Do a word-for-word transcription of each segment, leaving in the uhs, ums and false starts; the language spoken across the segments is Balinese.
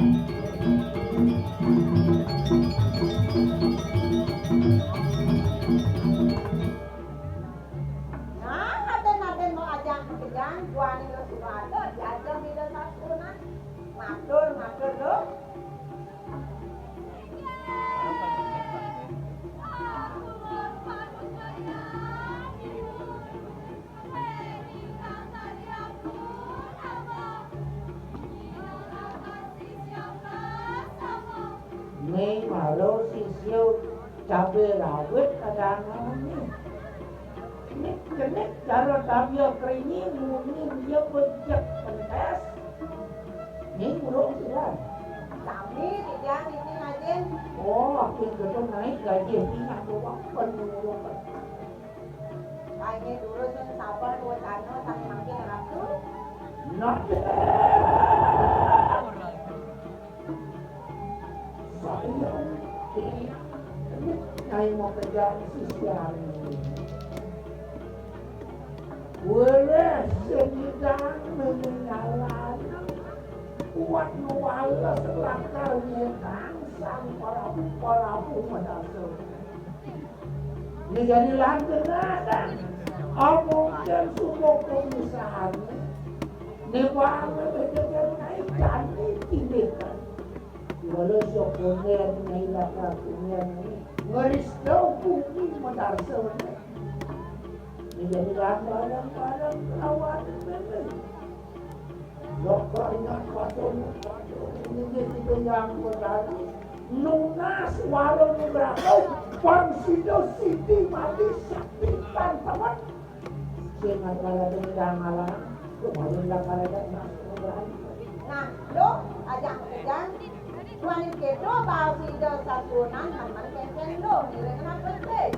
Nah, aden-aden mau ajak makejang, guaning lo suba ada, diajak Ida Sampurna. Matur, matur lo. Ning malu sisya cabe rawit kadangane. Nek kenek cara tabia krini muni dia becek pentes. Ning urung silan. Sami titiang niki ngajin. Oh, akin gedung naik gaji tinggal doang penuh. Kayaknya dulu sing sabar dua dana sang makin ratu. Nah. Saya ini nyai mau kejar sisian. Boleh sedang menyalan. Kuat nuwales lakar nyetang sang para para pemadasa. Ini jadi langgeng ada. Omongkan semua perusahaan. Ini banget dengan naik jani tindakan. Walau sokoner naik lakar ini. Ngeris tau bumi medasa. Ini jadi barang-barang lawan ini. Dokternya patung, patung ini kita yang berani. Nunas warung berapa? Pang sido siti mati sakti tanteman. Sing ada dendam alam, kemarin lah kalau ada mas berani. Nah, lo ajak kejang. Tuan itu bau sido satunan teman kenceng lo, nilai kenapa sih?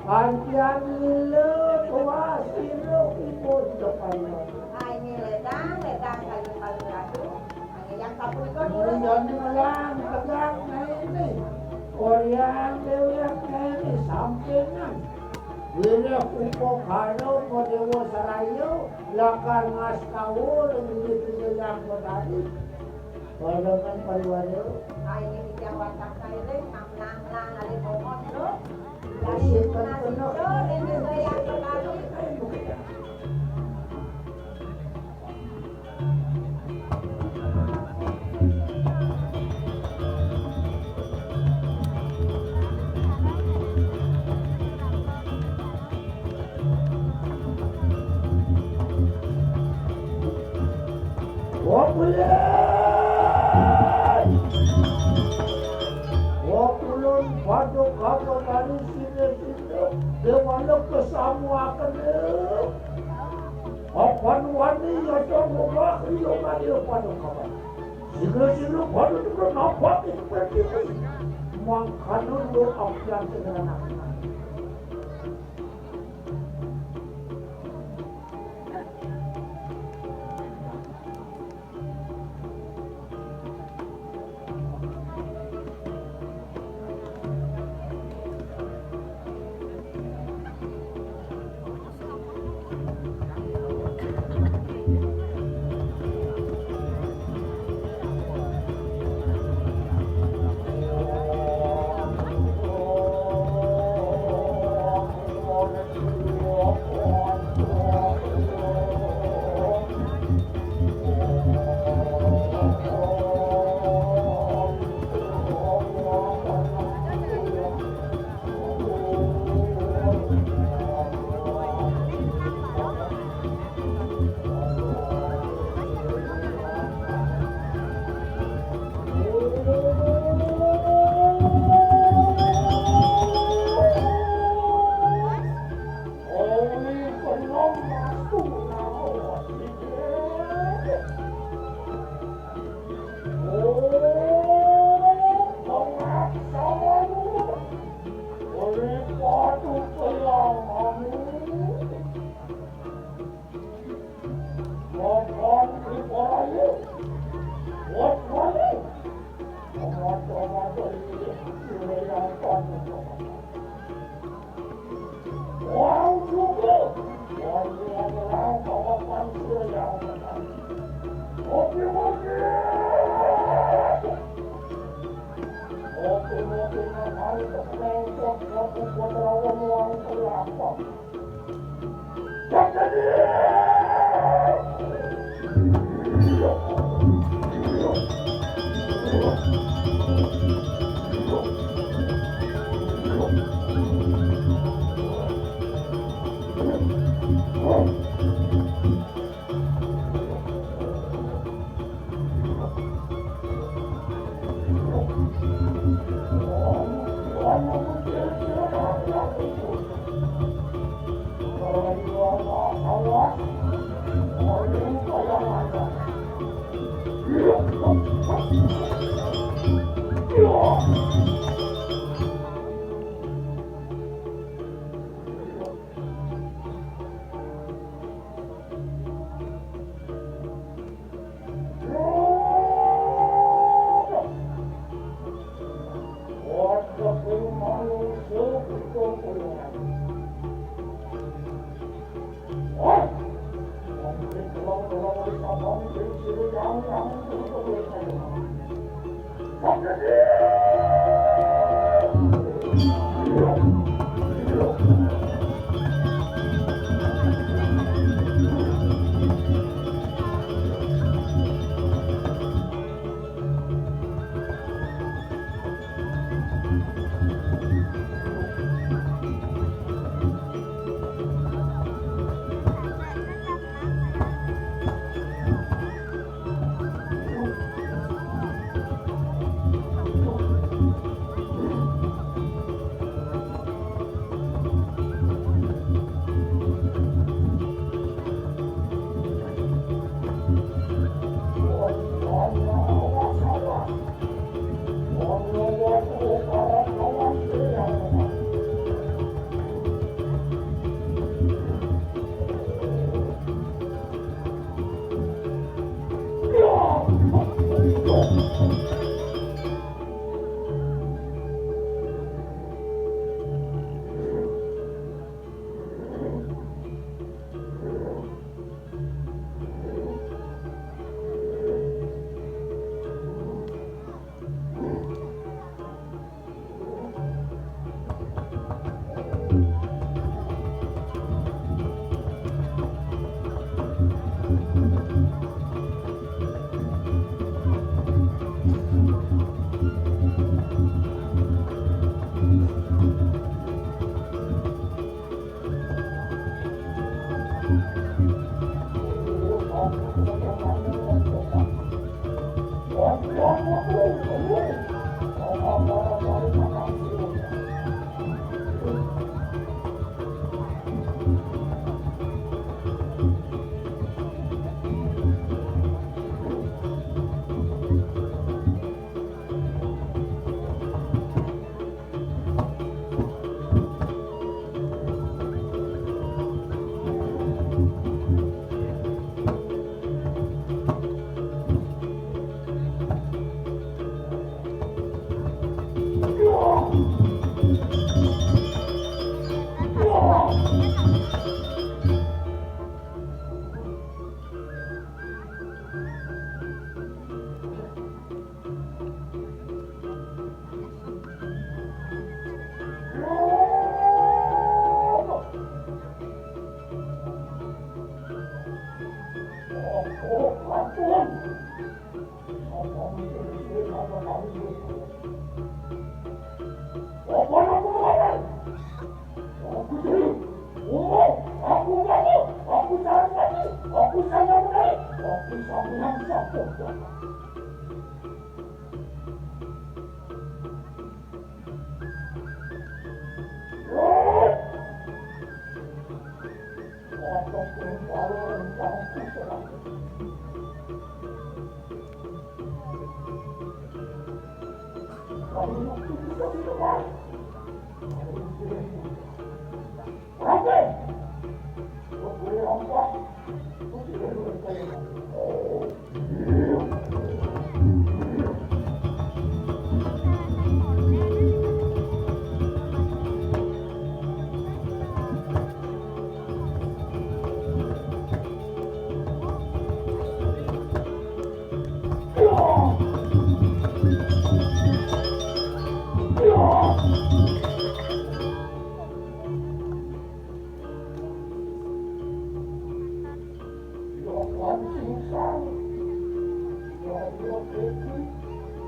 Panjang lila kuas lila kubur depan. Ai ni ledang, ledang kayu palu ratu. Ai yang kapun ikut. Ini jadi melang tegang naik ni. Korean dewa naik ni sampingan. Wilayah Upakara Dewa Saraya lakar ngastawa ring Ida Hyang Betari. Padangan pariwara. Ai niki titiang wantah kairing, nang-nang ngalih momot lo. Dari nasida ring Ida Hyang Betari. Wapulan! Wapulan pada kata dari sini-sini, dewana kesamuaken. Apan wani yata ngobah iya malih pada kapan. Sira-sira pada teka napak ing pertiwi. Mangkana luwih apian sing ngerenakna.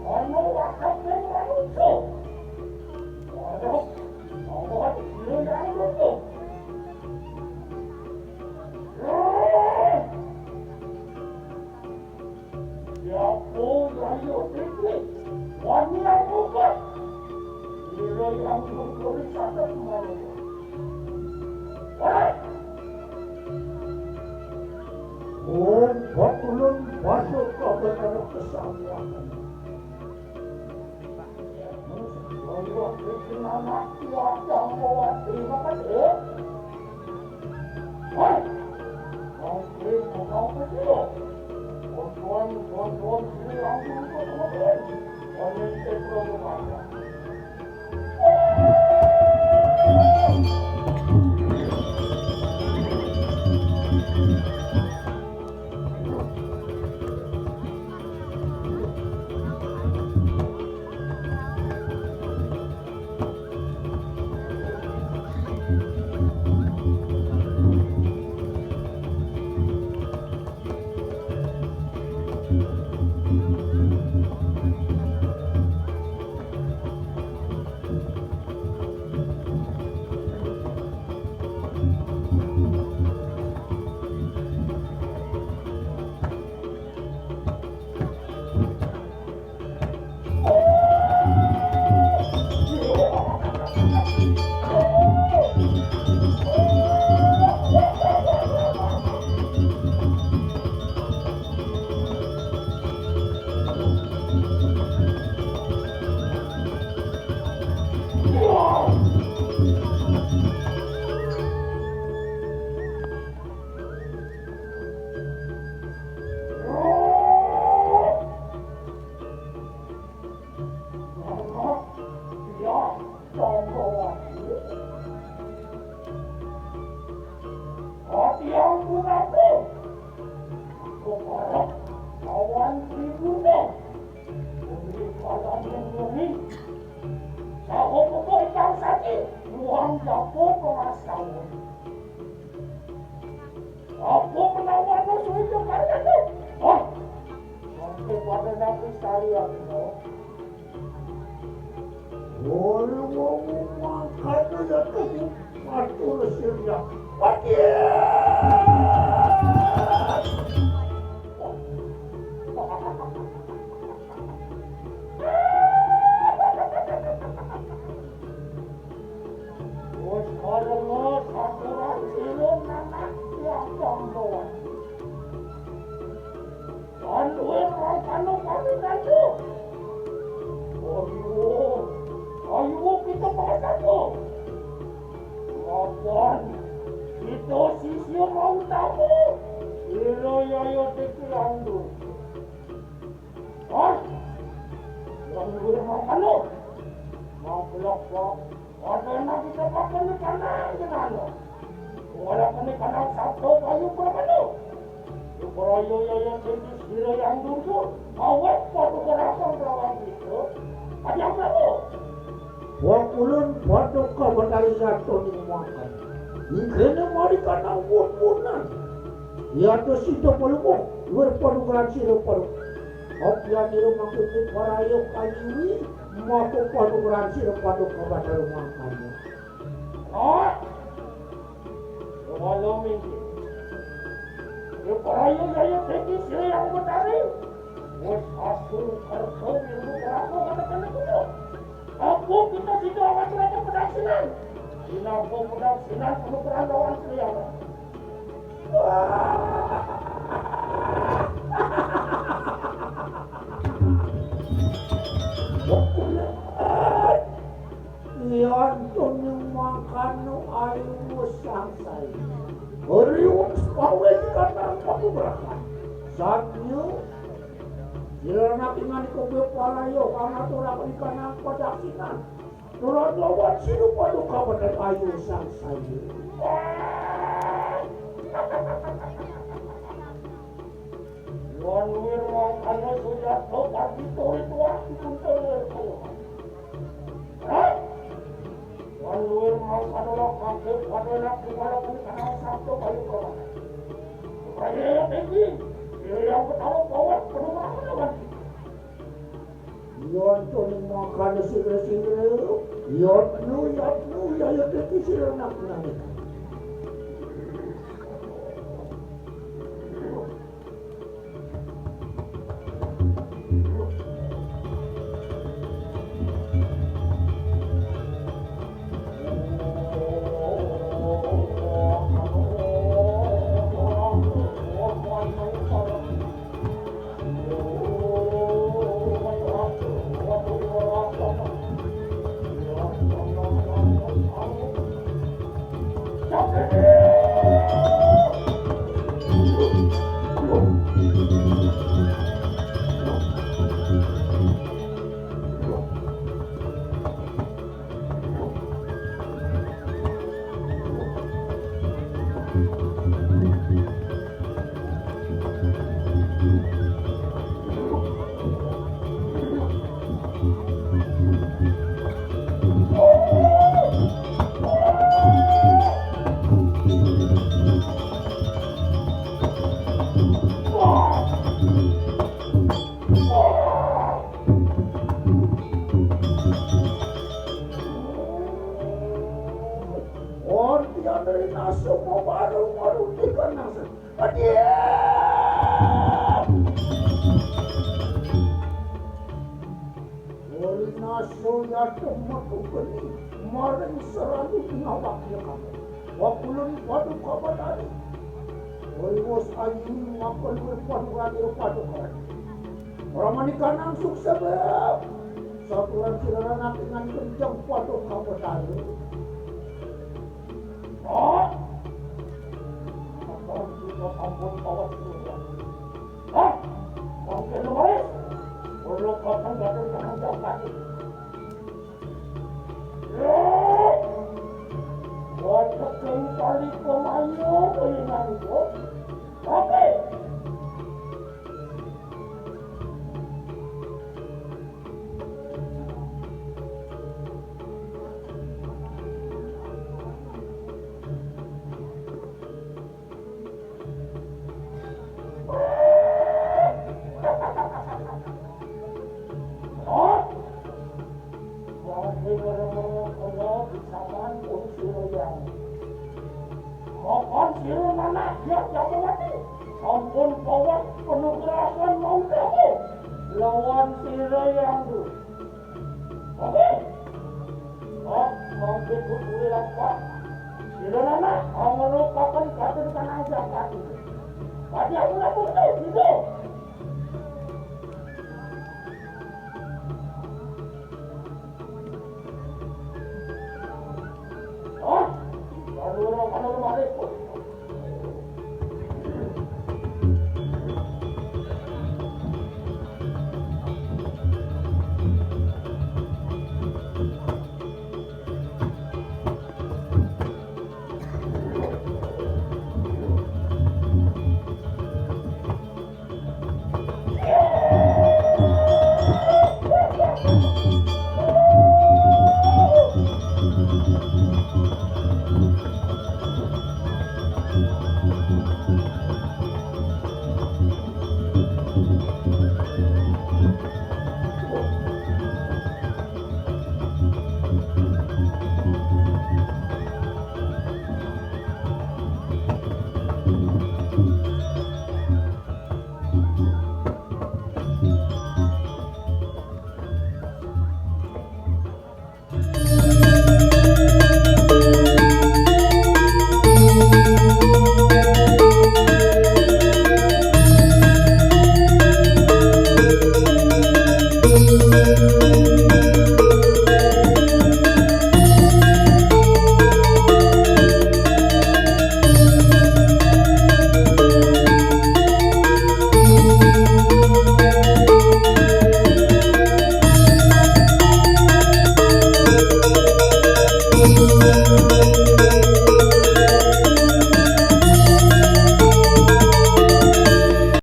Ana wadah sing manungsa. Wadah, ana sira yang lungguh. Siapa yang yo tinggi? Wani yang muka. Sira yang lungguh di sana kemana? Wah! Om Bakulun Basuk Kabetan Kesamiatan. Wah, iki anak kuat yang kuat ini kan, eh? Wah, oke, mau kau ke sini. Bantuan, bantuan sini langsung ke teman-teman. Kami cek dulu, Pak. Ati ampun aku. Keparak lawan tribune. Demi kalian yang ngeri. Saho pokok ikang sati. Muang japo pengasawan. Apa menawa suwi kalian tu? Hah? Sampai pada nabi sari aku. Ora wong mangkane ya tuku matur sirya. Wadiya! Wis kaya saturan sira nanak tiang doan. Lan luwih mangkana pamit ayu. Ayu, ayu kita pamit ayu. Kapan kita sisya mau tamu? Ila yaya titilandu. Hah? Lan luwih mangkana. Mau belok kok. Ora enak kita pakai nih kandang jenana. Ora kene kandang sabda bayu pramana. Supraya yaya dadi sira yang dundur, awet padha kerasa lawan kita. Panjang Prabu. Wong ulun padha kabatari sato ning makan. Inggene mari kandang wut-wunan. Ya to sida pelungguh, luwih padha keran sira padha. Opian ira mangkuti paraya kayiwi, maka padha keran sira padha kabatari makan. Ah! Malam ini. Rupaya yaya teki sira yang betari. Wes asu kerto ilmu kerako kata-kata kuno. Apa kita tidak akan berapa pedaksinan? Dinampo pedaksinan penukaran lawan sira. Wah! Yan tuning mangkano ayu sangsai. Riwung sepawis kanang patubrakan. Satya, sira nakingan kowe palayo kang aturaken kanang padaksinan. Turun lawan sirupa duka bener ayu sangsai. Lan wir mangkana sujatno pati turi tuah dipun tengah. Hah? Lan luwih mangkana kake pada nak kepala kami kanal sabda bayu kawan. Kaya tinggi, yang pertama bawa penuh makanan. Kana sira-sira, yatnu, yatnu, yaya dadi sira nak nangika. Orti andri nasu mau baru, baru ikan nasu. Adia! Ori nasu yadem metu geni, maring seralu ngawak ya kamu. Wakulun Paduka Batari. Ori wus ayu makulun Paduka Batari. Ora manikanang sukses, Beb. Saturan sira anak dengan kenceng Paduka Batari. Oh, ampun, kita ampun, awas dulu. Hah? Mungkin lemes? Urut potong gadun dengan jauh kaki. Buat peking kali pemayu, kulingan itu. Oke. Makan sira manah ya Jambawati. Sampun pawat penugrahan mau kamu lawan sira yang dulu. Oke. Ah, mangke kudu lapak. Sira anak, amrokaken katur kanang jagat. Pati aku lakukan itu, itu. Ah, lalu orang pada rumah repot.